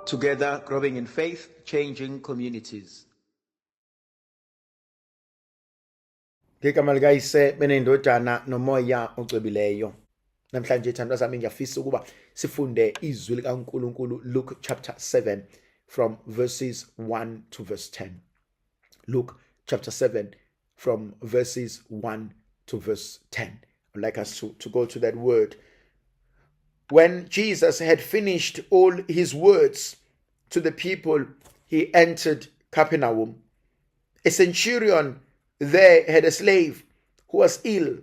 Together, growing in faith, changing communities. Ngegama likaYise benendodana nomoya ocwebileyo. Namhlanje thandwa zami ngiyafisa ukuba sifunde izwi likaNkuluNkulu Luke chapter 7 from verses 1 to verse 10. Luke chapter 7 from verses 1 to verse 10. I'd like us to go to that word. When Jesus had finished all his words to the people, he entered Capernaum. A centurion there had a slave who was ill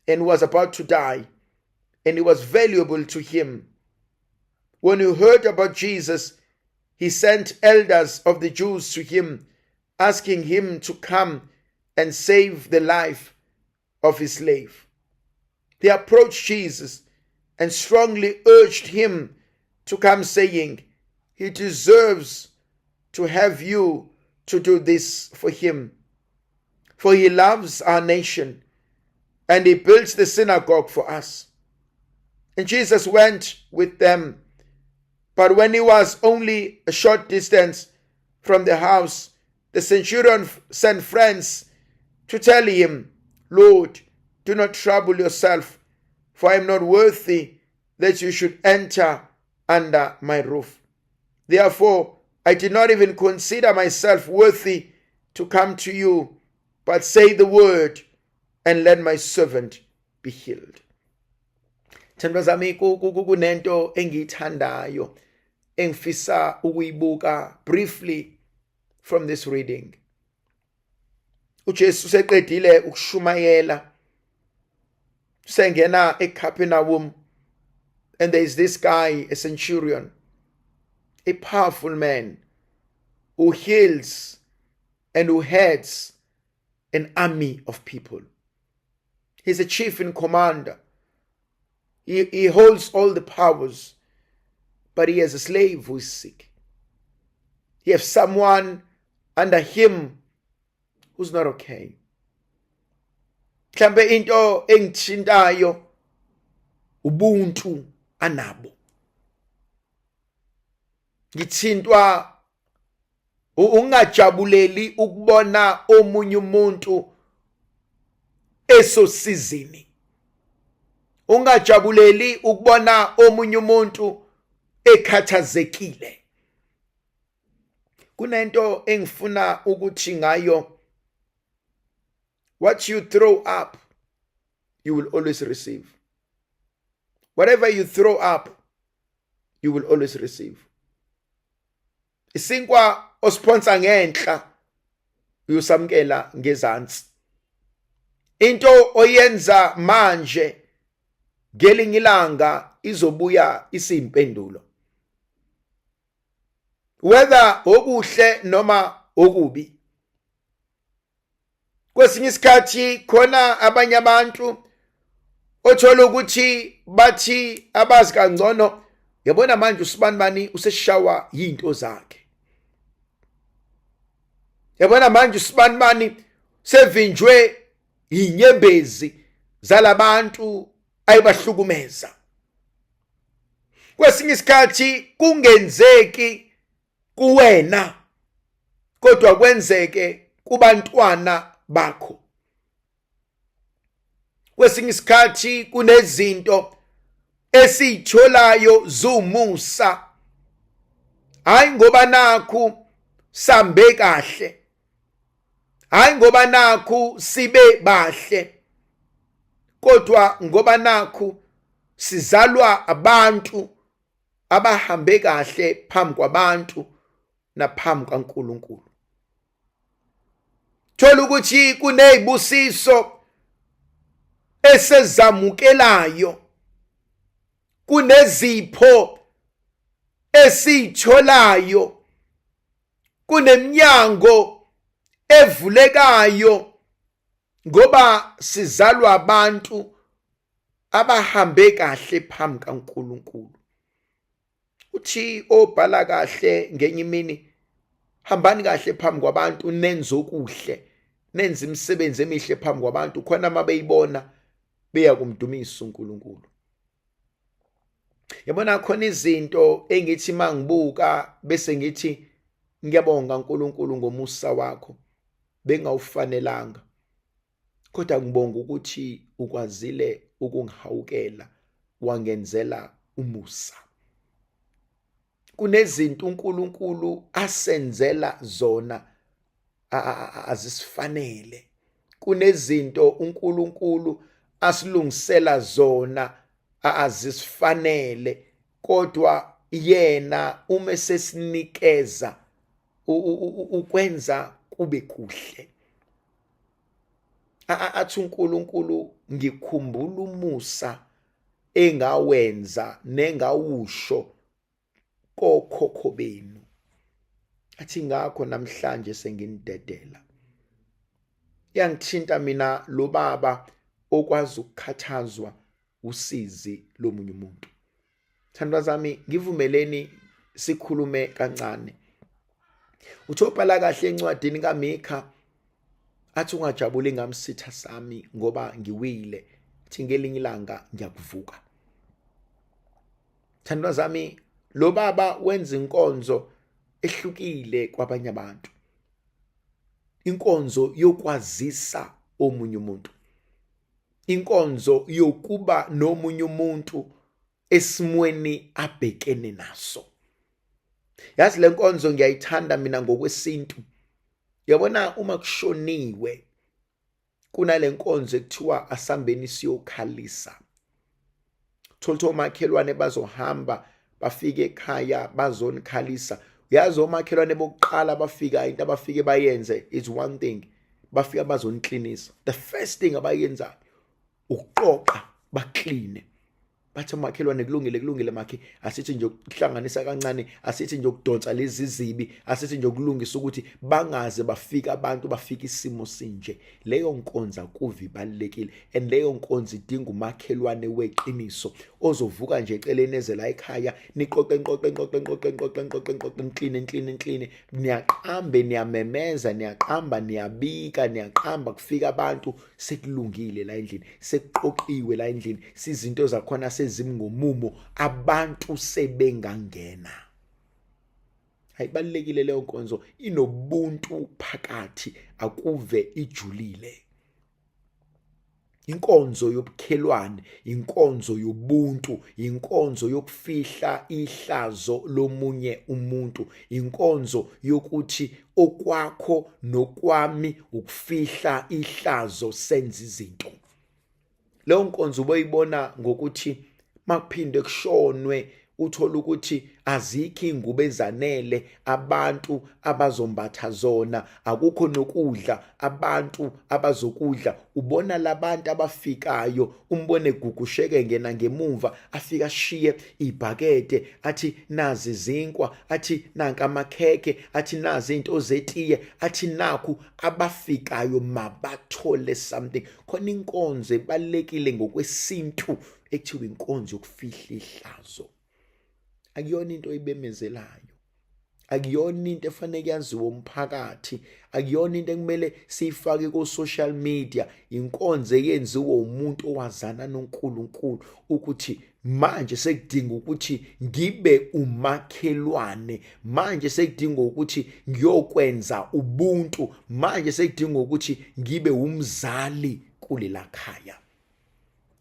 and was about to die, and it was valuable to him. When he heard about Jesus, he sent elders of the Jews to him, asking him to come and save the life of his slave. They approached Jesus and strongly urged him to come, saying, He deserves to have you to do this for him, for he loves our nation and he built the synagogue for us. And Jesus went with them. But when he was only a short distance from the house, the centurion sent friends to tell him, Lord, do not trouble yourself, for I am not worthy that you should enter under my roof. Therefore, I did not even consider myself worthy to come to you, but say the word and let my servant be healed. Thandwa zami kunento engiyithandayo engifisa ukuyibuka briefly from this reading. uJesu useqedile ukushumayela usengena eCapernaum and there is this guy a centurion a powerful man who heals and who heads an army of people. He's a chief in commander. He holds all the powers, but he has a slave who is sick. He has someone under him who's not okay. Mhlambe into engithintayo ubuntu anabo. Ngithintwa ungajabuleli ukubona omunye umuntu esosizini. Ungajabuleli ukubona omunye umuntu ekhathazekile. Kunento engifuna ukuthi ngayo what you throw up you will always receive. Whatever you throw up you will always receive. Isinkwa osiphonsa ngenhla uyosamkela ngezansi. Into oyenza manje ngelinye ilanga izobuya isiyimpendulo. Whether okuhle noma okubi. Kwesinye isikhathi khona abanye abantu othola ukuthi bathi abazi kangcono yabona manje usibanibani useshawa yinto zakhe. Yabona manje usibanibani sevinjwe inyembezi zalabantu ayibahlukumeza. Kwesinye isikhathi kungenzeki kuwena kodwa kwenzeke kubantwana bakho. Kwesinye isikhathi kunezinto esiyitholayo zumusa hayi ngoba nakhu sambe kahle hayi ngoba nakhu sibe bahle kodwa ngoba nakhu sizalwa abantu abahambe kahle phambi kwabantu naphambi kaNkuluNkulu. Thola ukuthi kunezibusiso esezamukelayo kunezipho esiyitholayo kuneminyango evulekayo ngoba sizalwa abantu abahambe kahle phambi kaNkuluNkulu. Uthi obhala kahle ngenye imini hambani kahle phambi kwabantu nenze okuhle nenze imisebenzi emihle phambi kwabantu khona uma beyibona beya kumdumisa uNkulunkulu. Yabona khona izinto engithi mangibuka bese ngithi ngiyabonga uNkulunkulu ngomusa wakho, bengawufanelanga, kodwa ngibonga ukuthi ukwazile ukungihawukela wangenzela umusa. Kunezinto uNkulunkulu asenzela zona azisifanele, kunezinto uNkulunkulu asilungisela zona azisifanele, kodwa yena uma sesinikeza ukwenza kube kuhle. Athi uNkulunkulu ngikhumbula umusa engawenza nengawusho kokhokho benu, athi ngakho namhlanje senginidedela. Iyangithinta mina lo baba okwazi ukukhathazwa usizi lomunye umuntu. Thandwa zami, ngivumeleni sikhulume kancane. Uthobhala kahle encwadini kaMikha athi ungajabuli ngamsitha sami ngoba ngiwile, athi ngelinye ilanga ngiyakuvuka. Thandwa zami, lo baba wenza inkonzo ehlukile kwabanye abantu, inkonzo yokwazisa omunye umuntu, inkonzo yokuba nomunye umuntu esimweni abhekene naso. Yazi le nkonzo ngiyayithanda mina ngokwesintu. Yabona uma kushoniwe kunale nkonzo ekuthiwa asambeni siyokhalisa. Thola ukuthi omakhelwane bazohamba bafike ekhaya bazonikhalisa. Uyazi omakhelwane bokuqala bafika, into abafike bayenze is one thing, bafika bazoniklinisa. The first thing abayenzayo ukuqoqa bakline, bathi omakhelwane kulungile, kulungile makhi, asithi nje ukuhlanganisa kancane, asithi nje ukudonsa lezi zibi, asithi nje ukulungisa ukuthi bangaze bafika abantu bafika isimo sinje. Leyo nkonzo akuve ibalulekile, and leyo nkonzo idinga umakhelwane weqiniso ozovuka nje eceleni eze la ekhaya, niqoqe nqoqe nqoqe nqoqe nqoqe nqoqe nqoqe, nikline nikline nikline, niyaqambe niyamemeza, niyaqamba niyabika, niyaqamba, kufika abantu sekulungile la endlini, sekuqoqiwe la endlini, sizinto zakhona sezimi ngomumo, abantu sebengangena. Ayibalulekile leyo nkonzo, inobuntu phakathi, akuve ijulile. Inkonzo yobukhelwane, inkonzo yobuntu, inkonzo yokufihla ihlazo lomunye umuntu, inkonzo yokuthi okwakho nokwami ukufihla ihlazo senze izinto. Leyo nkonzo uboyibona ngokuthi makuphinde kushonwe uthola ukuthi azikho iy'ngubo ezanele abantu abazombatha zona, akukho nokudla abantu abazokudla. Ubona labantu abafikayo, umbone egugusheke ngena ngemumva, afike ashiye ibhakede, athi nazi izinkwa, athi nanka amakhekhe, athi nazi izinto zetiye, athi nakhu. Abafikayo mabathole something. Khona inkonzo ebalulekile ngokwesintu ekuthiwa inkonzo yokufihla ihlazo. Akuyona into oyibemezelayo, akuyona into efanele yaziwe umphakathi, akuyona into ekumele siyifake ko-social media. Inkonzo eyenziwe umuntu owazana noNkulunkulu ukuthi manje sekudinga ukuthi ngibe umakhelwane, manje sekudinga ukuthi ngiyokwenza ubuntu, manje sekudinga ukuthi ngibe umzali kulela khaya.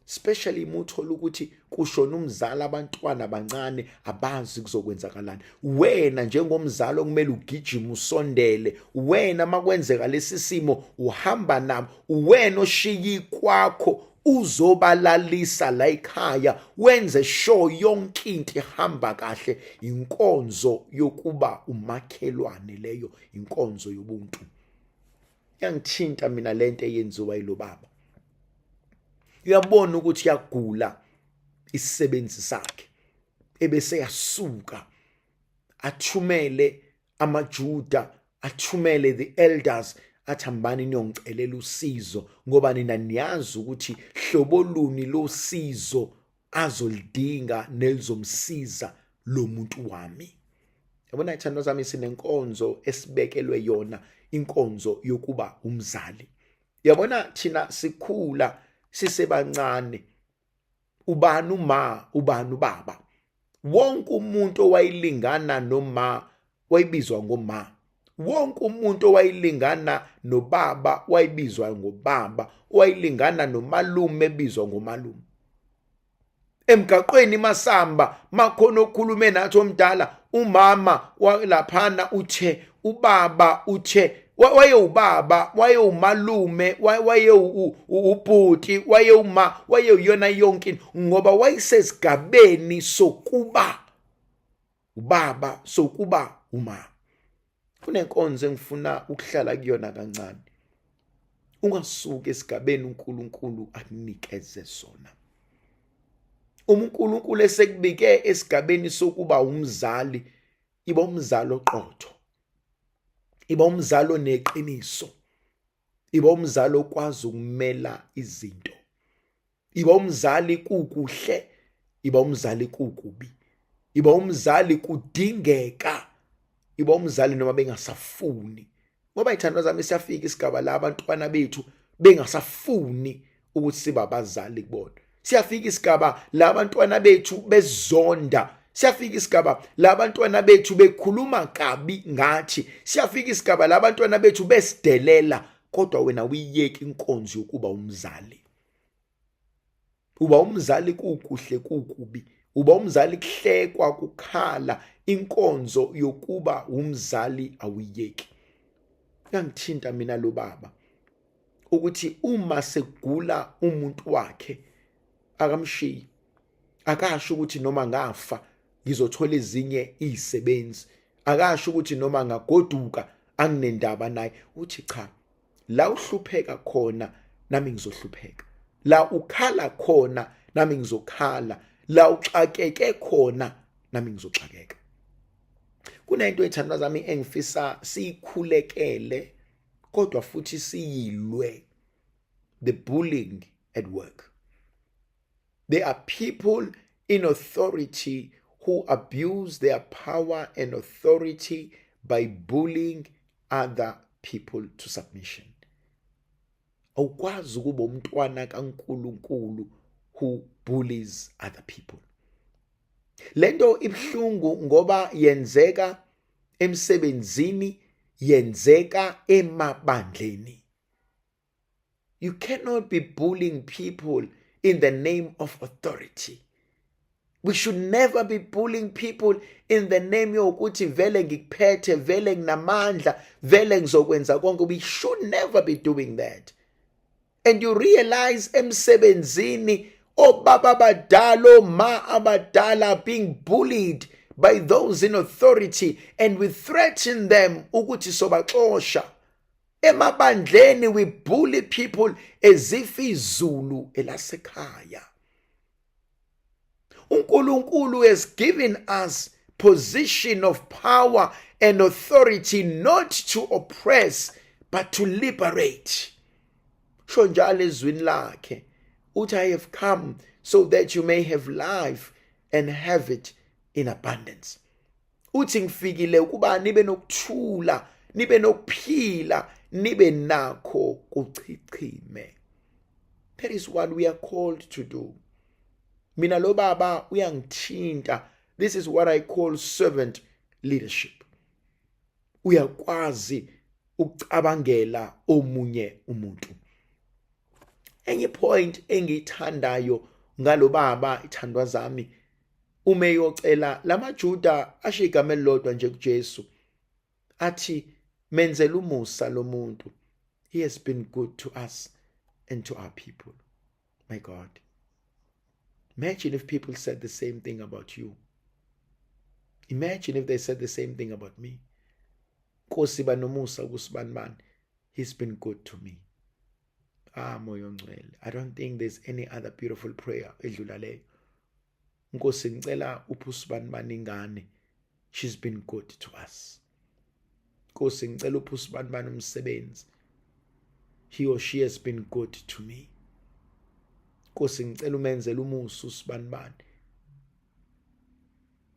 Especially uma uthola ukuthi kushona umzali, abantwana abancane abazi kuzokwenzakalani. Wena njengomzali okumele ugijime usondele, wena makwenzeka lesi simo uhamba nabo, wena oshiya kwakho uzobalalisa la ekhaya, wenze sure yonke into ihamba kahle. Inkonzo yokuba umakhelwane leyo, inkonzo yobuntu. Iyangithinta mina lento eyenziwa yilo baba. Uyabona ukuthi uyagula isisebenzi sakhe, ebese yasuka athumele amaJuda, athumele the elders, athi hambani niyongicelela usizo, ngoba nina niyazi ukuthi hlobo luni losizo azolidinga nelizomsiza lo muntu wami. Yabona ithandwa zami, sinenkonzo esibekelwe yona, inkonzo yokuba umzali. Yabona thina sikhula sisebancane, ubani uma, ubani ubaba. Wonke umuntu owayelingana noma wayebizwa ngoma. Wonke umuntu owayelingana nobaba wayebizwa ngobaba, owayelingana nomalume ebizwa ngomalume. Emgaqweni masamba makhona okhulume nathi omdala, umama walaphana uthe, ubaba uthe, wayewubaba, wayewumalume, wayewubhuti, wayewuma, wayeyona yonke into, ngoba wayesesigabeni sokuba ubaba, sokuba umama. Kunenkonzo engifuna ukuhlala kuyona kancane. Ungasuki esigabeni uNkulunkulu akunikeze sona. Uma uNkulunkulu esekubike esigabeni sokuba umzali, iba umzali oqotho, iba umzali oneqiniso, iba umzali okwazi ukumela izinto, iba umzali kukuhle, iba umzali kukubi, iba umzali kudingeka, iba umzali noma bengasafuni. Ngoba ithandwa zami, siyafika isigaba la abantwana bethu bengasafuni ukuthi sibe abazali kubona. Siyafika isigaba la abantwana bethu bezonda. Siyafika isigaba la abantwana bethu bekhuluma kabi ngathi. Siyafika isigaba la abantwana bethu besidelela, kodwa wena uyiyeke inkonzo yokuba umzali. Uba umzali kukuhle kukubi, uba umzali kuhlekwa kukhala, inkonzo yokuba umzali awuyiyeki. Uyangithinta mina lo baba ukuthi uma sekugula umuntu wakhe akamshiyi, akasho ukuthi noma ngafa ngizothola ezinye izisebenzi, akasho ukuthi noma ngagoduka anginendaba naye. Uthi cha, la uhlupheka khona nami ngizohlupheka, la ukhala khona nami ngizokhala, la uxakeke khona nami ngizoxakeka. Kunento ethandwa zami engifisa siyikhulekele kodwa futhi siyilwe, the bullying at work. There are people in authority who abuse their power and authority by bullying other people to submission. Awukwazi ukuba umntwana kaNkulunkulu who bullies other people. Lento ibhlungu ngoba yenzeka emsebenzini, yenzeka emabandleni. You cannot be bullying people in the name of authority. We should never be bullying people in the name yokuthi vele ngikuphethe, vele nginamandla, vele ngizokwenza konke. We should never be doing that. And you realize emsebenzini obaba abadala, oma abadala being bullied by those in authority, and we threaten them ukuthi sobaxosha. Emabandleni we bully people as if izulu elasekhaya. uNkulunkulu has given us position of power and authority not to oppress but to liberate. Sho njalo ezwini lakhe uthi, I have come so that you may have life and have it in abundance. Uthi ngifikile ukuba nibe nokuthula, nibe nokuphila, nibe nakho kuchichime. That is what we are called to do. Mina lo baba uyangithinta. This is what I call servant leadership. Uyakwazi ukucabangela omunye umuntu. Enye point engiyithandayo ngalo baba, ithandwa zami, uma eyocela lamaJuda asho igama elilodwa nje kuJesu, athi menzele umusa lo muntu, he has been good to us and to our people. My God, imagine if people said the same thing about you. Imagine if they said the same thing about me. Nkosi, banomusa kusibanibani, he's been good to me. Ah, Moya oNgcwele, I don't think there's any other beautiful prayer edlula leyo. Nkosi, ngicela uphe usibanibani ingane, she's been good to us. Nkosi, ngicela uphe usibanibani umsebenzi, he or she has been good to me. Nkosi, ngicela umenzele umusa usibanibani,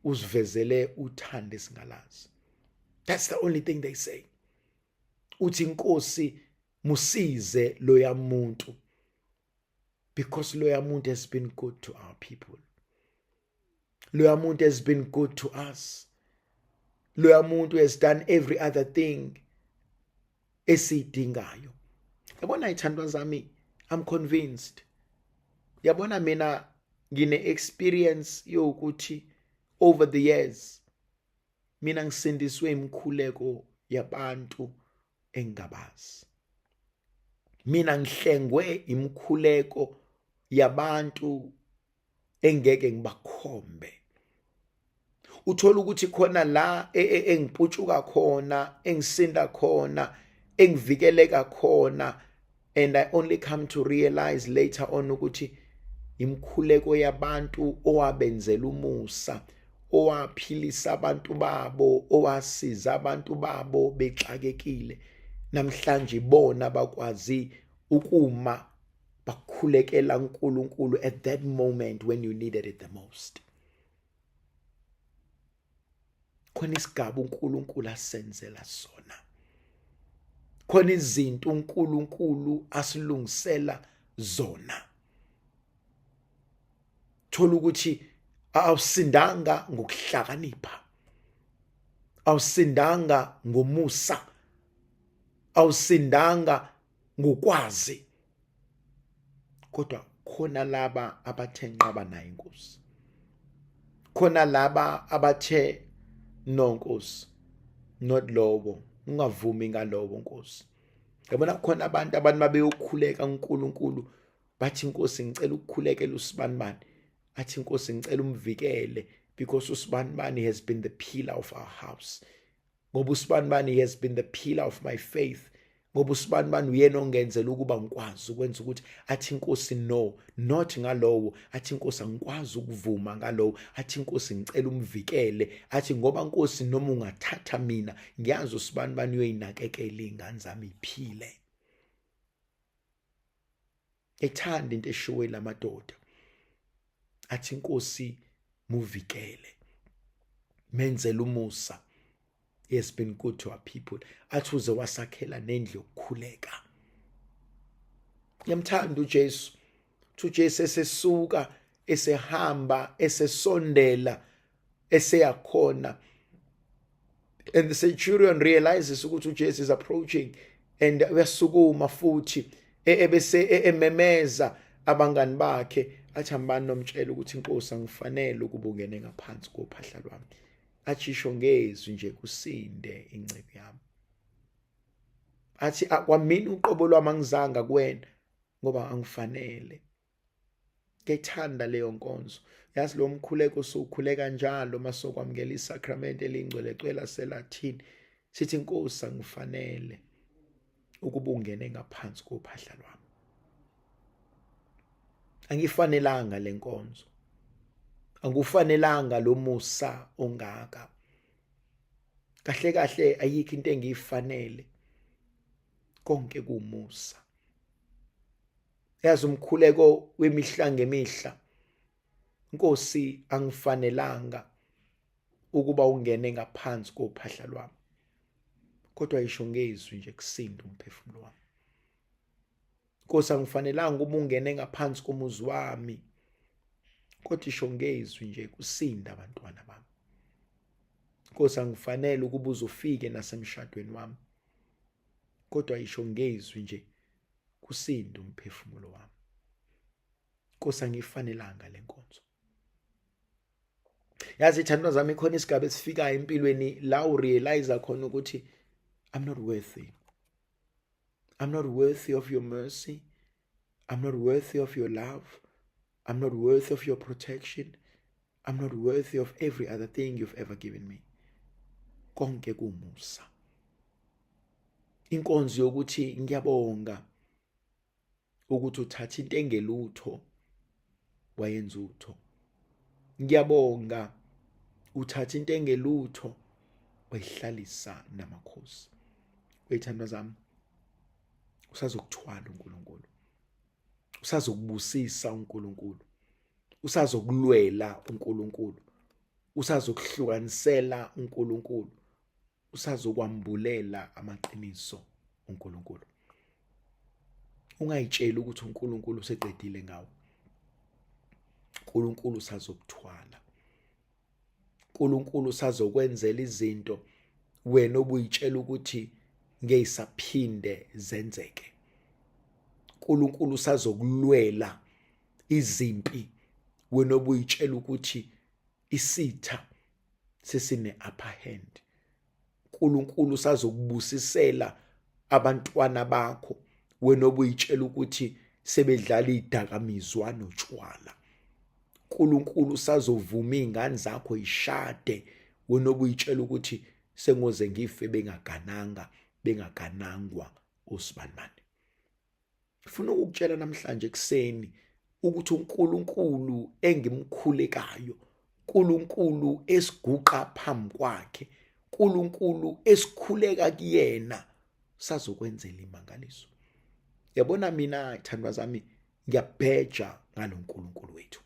usivezele uthando esingalazi. That's the only thing they say. Uthi inkosi musize loya muntu because loya muntu has been good to our people. Loya muntu has been good to us. Loya muntu has done every other thing esiyidingayo. Yabona ithandwa zami, I'm convinced. Yabona mina ngine experience yokuthi over the years mina ngisindiswe imikhuleko yabantu engingabazi. Mina ngihlengwe imikhuleko yabantu engeke ngibakhombe. Uthola ukuthi khona la e, e, engiputshuka khona, engisinda khona, engivikeleka khona, and I only come to realize later on ukuthi imikhuleko yabantu owabenzela umusa, owaphilisa abantu babo, owasiza abantu babo bexakekile, namhlanje bona bakwazi ukuma bakhulekela uNkulunkulu at that moment when you needed it the most. Khona isigaba uNkulunkulu asenzela sona, khona izinto uNkulunkulu asilungisela zona. Thola ukuthi awusindanga ngokuhlakanipha, awusindanga ngomusa, awusindanga ngokwazi, kodwa khona laba abathe nqaba naye inkosi, khona laba abathe no nkosi, not lowo, ungavumi ngalowo nkosi. Yabona khona abantu mabeyokhuleka uNkulunkulu bathi inkosi ngicela ukukhulekela usibanibani, athi inkosi ngicela umvikele because usibanibani has been the pillar of our house, ngoba usibanibani has been the pillar of my faith, ngoba usibanibani uyena ongenzela ukuba ngikwazi ukwenza ukuthi. Athi inkosi no, not ngalowo. Athi inkosi angikwazi ukuvuma ngalowo. Athi inkosi ngicela umvikele. Athi ngoba nkosi noma ungathatha mina ngiyazi usibanibani uyoyinakekela iy'ngane zami iphile. Ethanda into eshiwe lamadoda, athi inkosi muvikele, menzele umusa, he has been good to our people. Athi uze wasakhela nendlu yokukhuleka. Ngiyamthanda uJesu. Uthi uJesu esesuka esehamba esesondela eseyakhona, and the centurion realizes ukuthi uJesu is approaching, and uyasukuma futhi ebese ememeza abangani bakhe, athi hambani nomtshela ukuthi inkosi angifanele ukuba ungene ngaphansi kophahla lwami. Athi ngezwi nje kusinde inceku yami. Athi kwamina uqobo lwami angizanga kuwena ngoba angifanele. Ngiyayithanda leyo nkonzo. Yazi lo mkhuleko sowukhuleka njalo masokwamukela isakramente elingcwele cwela selathini, sithi inkosi angifanele ukuba ungene ngaphansi kophahla lwami, angifanelanga lenkonzo, angufanelanga lo musa ongaka, kahle kahle ayikho into engiyifanele, konke kuwumusa. Yazi umkhuleko wemihla ngemihla, Nkosi angifanelanga ukuba ungene ngaphansi kophahla lwami, kodwa isho ngezwi nje kusinda umphefumulo wami. Nkosi angifanelanga ukuba ungene ngaphansi komuzi wami, kodwa isho ngezwi nje kusinda abantwana bami. Nkosi angifanele ukuba uzofike nasemshadweni wami, kodwa isho ngezwi nje kusinda umphefumulo wami. Nkosi angifanelanga lenkonzo. Yazi ithandwa zami, khona isigaba esifikayo empilweni la urealize khona ukuthi I'm not worthy. I'm not worthy of your mercy. I'm not worthy of your love. I'm not worthy of your protection. I'm not worthy of every other thing you've ever given me. Konke kumusa. Inkonzo yokuthi ngiyabonga ukuthi uthatha into engelutho wayenza utho. Ngiyabonga uthatha into engelutho wayihlalisa namakhosi. Wethandwa zami, usazokuthwala uNkulunkulu, usazokubusisa uNkulunkulu, usazokulwela uNkulunkulu, usazokuhlukanisela uNkulunkulu, usazokwambulela amaqiniso uNkulunkulu. Ungayitsheli ukuthi uNkulunkulu useqedile ngawe. uNkulunkulu usazokuthwala. uNkulunkulu usazokwenzela izinto wena obuyitshela ukuthi ngeyisaphinde zenzeke. uNkulunkulu usazokulwela izimpi wena obuyitshela ukuthi isitha sesine upper hand. uNkulunkulu usazokubusisela abantwana bakho wena obuyitshela ukuthi sebedlala idakamizwa notshwala. uNkulunkulu usazovuma izingane zakho ishade wena obuyitshela ukuthi sengoze ngife bengagananga, bengaganangwa osibanibani. Ngifuna ukukutshela namhlanje ekuseni ukuthi uNkulunkulu engimkhulekayo, uNkulunkulu esiguqa phambi kwakhe, uNkulunkulu esikhuleka kuyena sazokwenzela imangaliso. Yabona mina thandwa zami, ngiyabheja ngalo Nkulunkulu wethu.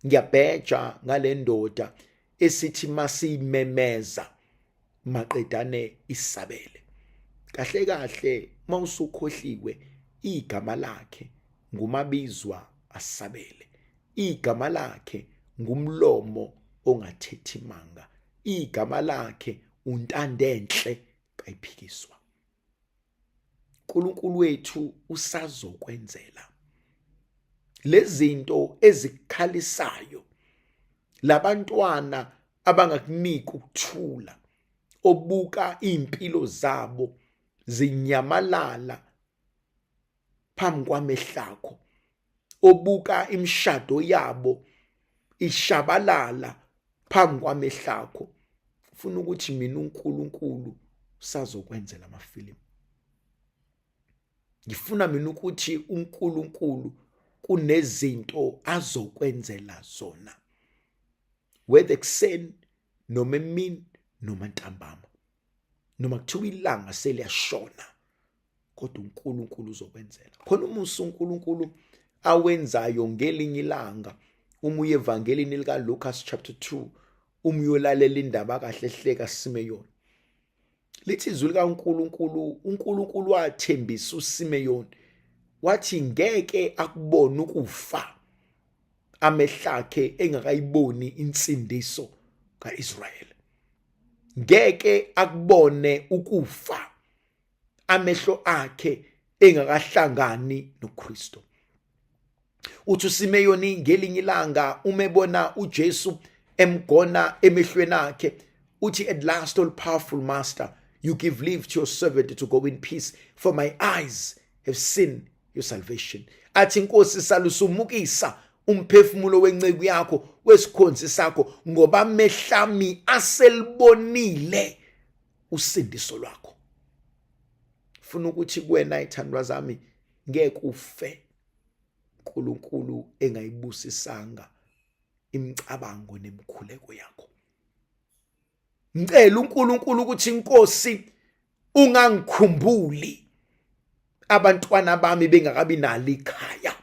Ngiyabheja ngale ndoda esithi masiyimemeza maqedane isabele. Kahle kahle mawusukhohliwe igama lakhe ngumabizwa asabele. Igama lakhe ngumlomo ongathethi manga. Igama lakhe untandenhle kayiphikiswa. uNkulunkulu wethu usazokwenzela lezinto ezikukhalisayo, labantwana abangakuniki ukuthula, obuka impilo zabo zinyamalala phambi kwamehlakho, obuka imishado yabo ishabalala phambi kwamehlakho. Ufuna ukuthi mina uNkulunkulu usazokwenzela amafilimu. Ngifuna mina ukuthi uNkulunkulu kunezinto azokwenzela zona, whether ekuseni noma emini noma ntambama, noma kuthiwa ilanga seliyashona, kodwa uNkulunkulu uzokwenzela khona umusa uNkulunkulu awenzayo ngelinye ilanga. Uma uye evangelini likaLucas chapter 2, uma uyolalela indaba kahle hleka Simeyoni, lithi izwi likaNkulunkulu, uNkulunkulu wathembisa uSimeyoni wathi ngeke akubone ukufa amehlo akhe engakayiboni insindiso kaIsrayeli. Ngeke akubone ukufa amehlo akhe engakahlangani noKristu. Uthi uSimeyoni ngelinye ilanga uma ebona uJesu emgona emehlweni akhe, uthi, at last, all powerful master, you give leave to your servant to go in peace, for my eyes have seen your salvation. Athi inkosi salusumukisa umphefumulo wenceku yakho, wesikhonzi sakho, ngoba amehlami aselibonile usindiso lwakho. Funa ukuthi kuwena ithandwa zami, ngeke ufe uNkulunkulu engayibusisanga imicabango nemikhuleko yakho. Ngicela uNkulunkulu ukuthi inkosi ungangikhumbuli abantwana bami bengakabi nalo ikhaya,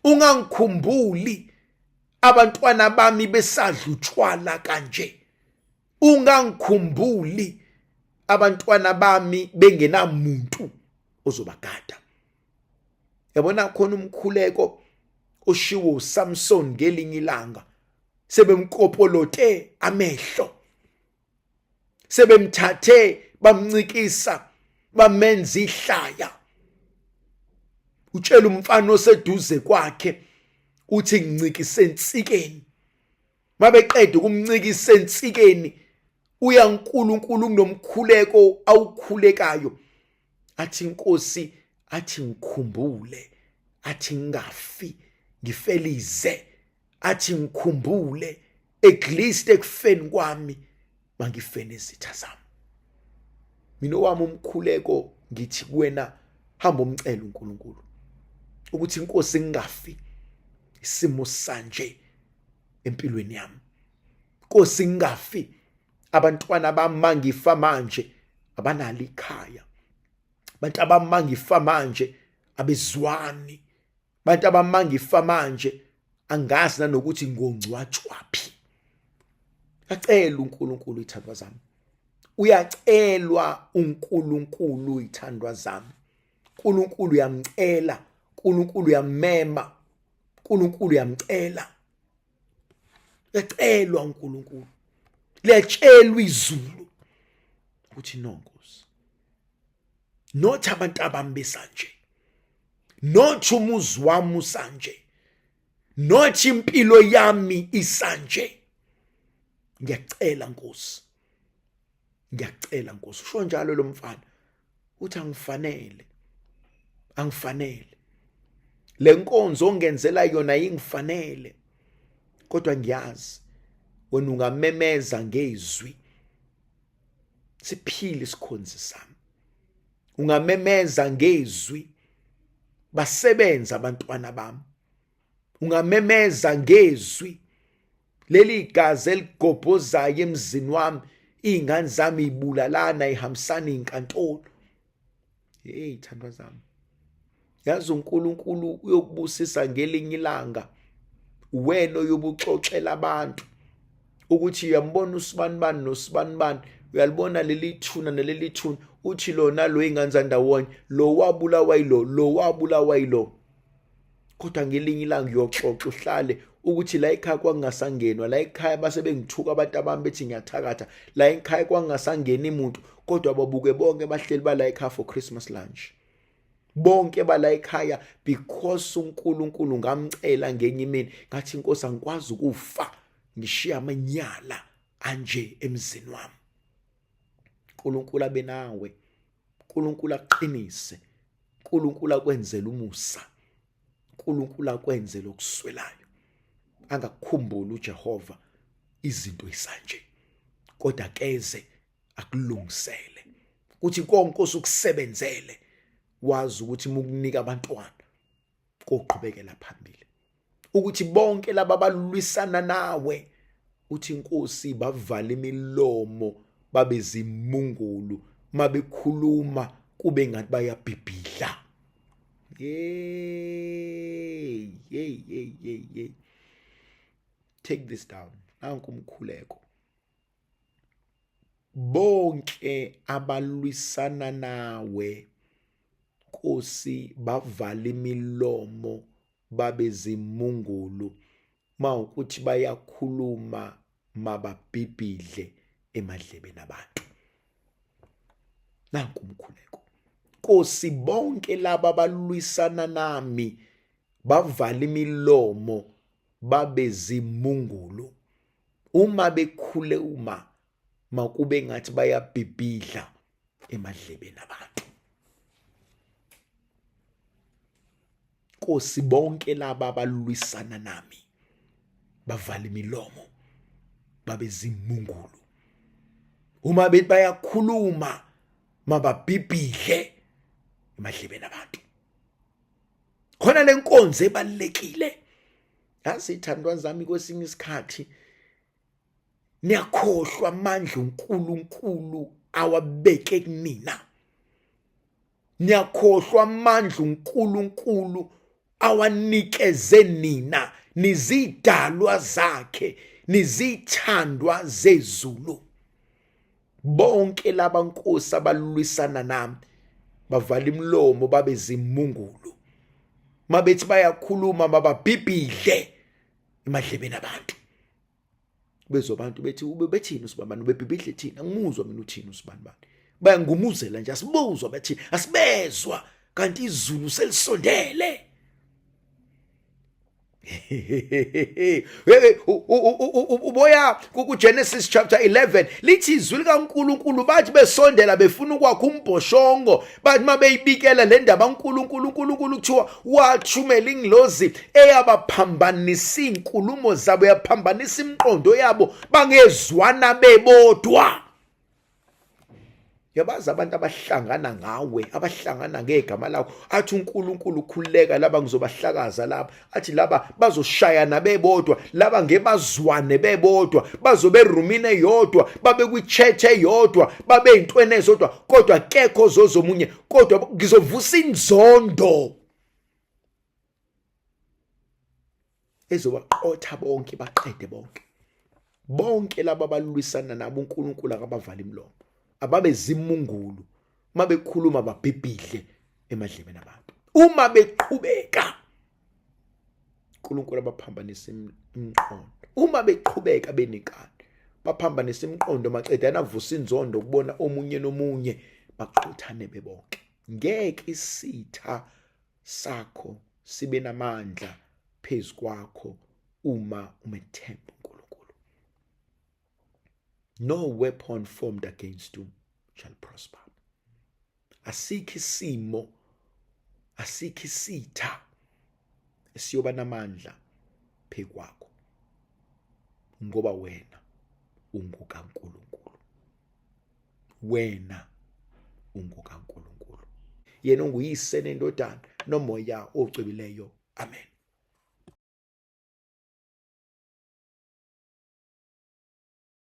ungangikhumbuli abantwana bami besadla utshwala kanje, ungangikhumbuli abantwana bami bengenamuntu ozobagada. Yabona khona umkhuleko oshiwo uSamson ngelinye ilanga, sebemkopolote amehlo, sebemthathe bamncikisa bamenza ihlaya. Utshela umfana oseduze kwakhe uthi ngincikise ensikeni. Mabeqeda ukumncikisa ensikeni, uya uNkulunkulu kunomkhuleko awukhulekayo, athi inkosi, athi ngikhumbule, athi ngingafi ngifelize, athi ngikhumbule at least ekufeni kwami mangife nezitha zami. Mina owami umkhuleko ngithi kuwena, hamba umcela uNkulunkulu ukuthi inkosi ngingafi isimo sanje empilweni yami, Nkosi ngingafi abantwana bami mangifa manje abanalo ikhaya, abantu abami mangifa manje abezwani, abantu abami mangifa manje angazi nanokuthi ngongcwatshwaphi. Acela uNkulunkulu ithandwa zami, uyacelwa uNkulunkulu ithandwa zami. uNkulunkulu uyamcela, uNkulunkulu uyamema, uNkulunkulu uyamcela. Uyacelwa uNkulunkulu, liyatshelwa izulu ukuthi no Nkosi, not abantu abami besanje, not umuzi wami usanje, not impilo yami isanje. Ngiyacela Nkosi, ngiyacela Nkosi. Usho njalo lo mfana uthi angifanele, angifanele le nkonzo ongenzela yona, ingifanele, kodwa ngiyazi wena ungamemeza ngezwi siphile isikhonzi sami, ungamemeza ngezwi basebenza abantwana bami, ungamemeza ngezwi leli gazi eligobhozayo emzini wami, iy'ngane zami ibulalana ihambisana iy'nkantolo. Hey thandwa zami, yazi uNkulunkulu uyokubusisa ngelinye ilanga, wena oyobuxoxela abantu ukuthi uyambona usibanibani nosibanibani, uyalibona leli thuna naleli thuna, uthi lona lo ingane zandawonye, lo wabulawa yilo, lo wabulawa yilo. Kodwa ngelinye ilanga uyoxoxa uhlale ukuthi la ekhaya kwakungasangenwa, la ekhaya base bengithuka abantu abami bethi ngiyathakatha, la ekhaya kwakungasangeni muntu, kodwa babuke bonke bahleli bala ekhaya for Christmas lunch, bonke bala ekhaya, because uNkulunkulu ngamcela ngenye imini ngathi inkosi angikwazi ukufa ngishiya amanyala anje emzini wami. uNkulunkulu abe nawe, uNkulunkulu aqinise, uNkulunkulu akwenzele umusa, uNkulunkulu akwenzele okuswelayo. Angakukhumbuli uJehova izinto isanje, kodwa keze akulungisele kuthi konke osukusebenzele, wazi ukuthi mukunika abantwana koqhubekela phambili, ukuthi bonke laba balwisana nawe uthi inkosi bavala imilomo babe zimungulu, mabekhuluma kube ngathi bayabhibhidla. Hey hey hey hey hey, take this down, nanku umkhuleko. Bonke abalwisana nawe Nkosi bavala imilomo babe zimungulu, mawukuthi bayakhuluma mababhibhidle emadlebeni abantu. Nanku umkhuleko. Nkosi bonke laba abalwisana nami bavala imilomo babe zimungulu, uma bekhule uma makube ngathi bayabhibhidla emadlebeni abantu. Nkosi bonke laba abalwisana nami bavala imilomo babe zimungulu, uma bethi bayakhuluma mababhibhidle emadlebeni abantu. Khona lenkonzo ebalekile, yazi ithandwa zami, kwesinye isikhathi niyakhohlwa amandla uNkulunkulu awabeke kunina, niyakhohlwa amandla uNkulunkulu awanikeze nina, nizidalwa zakhe, nizithandwa zezulu. Bonke laba nkosi abalwisana nami bavala imilomo babe zimungulu, mabethi bayakhuluma mababhibhidle emadlebeni abantu, bezwa abantu bethi ube bethini usibambani, ubebhibhidle thina, angimuzwa mina uthini usibambani, bayangumuzela nje, asibuzwa bathi asibezwa, kanti izulu selisondele. Uboya kuGenesis chapter 11 lithi izwi likaNkuluNkulu, bathi besondela befuna ukwakha umbhoshongo, bathi mabeyibikela le ndaba uNkulunkulu, uNkulunkulu kuthiwa wathumela ingilozi eyabaphambanisa izinkulumo zabo, yaphambanisa imiqondo yabo, bangezwana bebodwa. Yabazi abantu abahlangana ngawe, abahlangana ngegama lakho, athi uNkulunkulu khululeka, laba ngizobahlakaza laba, athi laba bazoshayana bebodwa, laba ngebazwane bebodwa, bazobe erumini eyodwa, babe kwi-church eyodwa, babe ey'ntweni ezodwa, kodwa kekho ozozomunye, kodwa ngizovusa inzondo ezobaqotha bonke, baqede bonke. Bonke laba abalwisana nabo uNkulunkulu akabavali imilomo, ababe zimungulu uma bekhuluma, babhibhidle emadlebeni abantu uma beqhubeka. uNkulunkulu abaphambanisa imiqondo. Uma beqhubeka benenkani, baphambanisa imiqondo maqedana avusa inzondo kubona omunye nomunye, baqothane bebonke. Ngeke isitha sakho sibe namandla phezu kwakho uma umethemba uNkulunkulu. No weapon formed against you shall prosper. Asikho isimo, asikho isitha esiyoba namandla phekwakho, ngoba wena ungokaNkulunkulu. Wena ungokaNkulunkulu. Yena onguyise nendodana nomoya ocwebileyo. Amen.